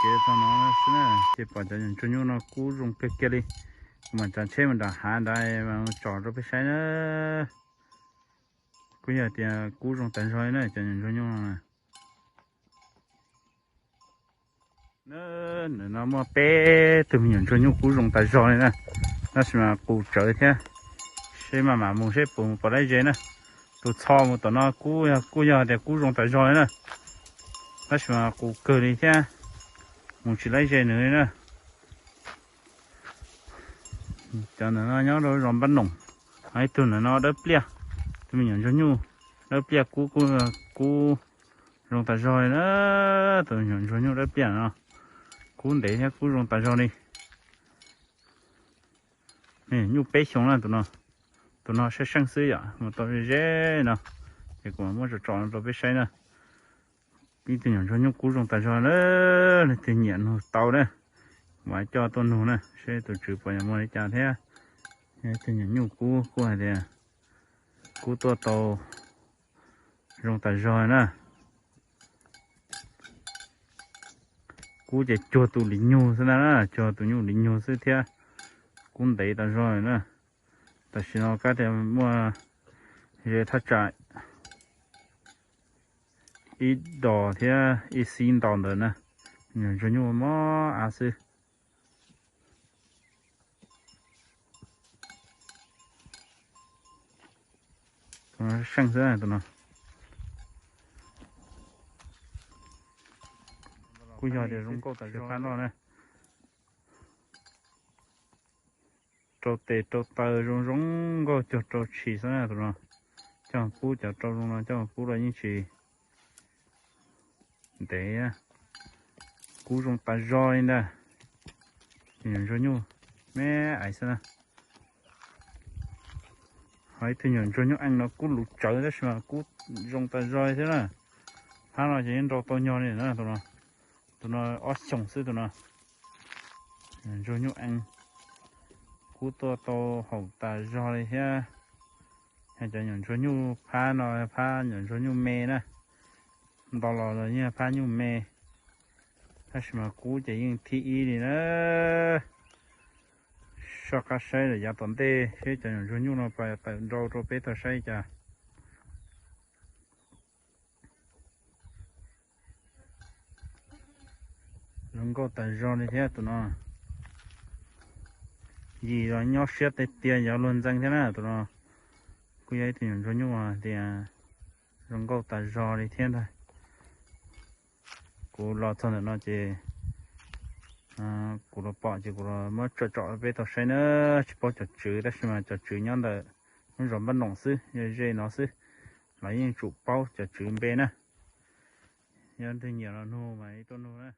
kev txog no xwb na, ces pom cov nyuam ntsuag nyuj no kub zoo kawg kiag li. Kuv mam tsav tsheb mus nram hav nrad mas tsom rau peb saib na. Kuj yog tias kub zoo tas zog li na cov nyuam ntsuag nyuj no na. Ntawm no muaj peb tug me nyuam ntsuag nyuj kub zoo tas zog li na, tab sis mas qus tsawv thiab. Seb maj mam mus seb puas mus pom laib ze na. Tus txho mus tom no kuj yog, kuj yog tias kub zoo tas zog li na, tab sis mas qus kawg li thiab, mus tsis laib ze nws li na. Cov ntawm no nyob rau zos Npab Noom, ho ib tug ntawm no dawb pliaj, tus me nyuam ntsuag nyuj dawb pliaj kub, kub zoo tas zog li na. Tus nyuam ntsuag nyuj dawb pliaj no kub ntev thiab kub zoo tas zog li. Nyuj peb xyoo na tus no. Tus no seej seej xwb yom, mus tau ze ze no, ces kuv mam muab tso tso rau peb saib na. Ib tug nyuam ntsuag nyuj kub zoo tas zog na, leej twg nyiam nug tau na, kuv mam coj tuaj nug na, seb tus tswv puas yuav muag li cas thiab. Ib tug nyuam nyuj kub kuj hais tias kub tuaj tau zoo tas zog na. Kub ces cuag tus li nyug xwb ntag na, cuag tus nyuj li nyug xwb thiab. Kub ntev tas zog na. Tam sim no kab tias muaj ze thaj tsam ib dos thiab ib xib ntaus ntawd na, nyuam ntsuag nyuj mob av xwb. Tus no seej xwb tus no. Kuj yog tias zoo nkauj tas zog no na. Rau tes rau taw zoo zoo nkauj cuag rau tshis xwb na tus no. Coj pub cov rau zoo no coj pub los yeej tsis ntev. Kub zoo tas zog li ntag. Nyuam ntsuag nyuj me aiv xwb na. Ho ib tug nyuam ntsuag nyuj ees no kub luv tsawv tab sis mas kub zoo tas zog li thiab na. Phab no ces yeej nrau tau nyog li na tus no. Tus no ob xyoos xwb tus no. Nyuam ntsuag nyuj ees kub tuaj tau haum tas zog li thiab. Cov nyuam ntsuag nyuj phab no phab nyuam ntsuag nyuj me na. Nto los los yeej phab nyuj me, tab sis mas kub ces yeej thib ib li na. Soj qab saib lawm yav tom ntej seb cov nyuam ntsuag nyuj no puas tawm nrau rau peb tau saib cas. Zoo nkauj tas zog li thiab tus no. Yim los nyob siab tiag tiag yov luag ntxeev thiab na tus no. Kuj yog ib tug nyuam ntsuag nyuj tias zoo nkauj tas zog li thiab ntag. Kuv los txog ntawm no ces kuv los pom ces kuv los muab tso tsom peb tau saib na. Tsis paub cov tswv tab sis mas cov tswv nyob ntawm lub zos Npab Noom xwb, ze no xwb, los yeej tsum paub cov tswv npe na. Yog leej twg nyiam los nug mas tuaj nug na.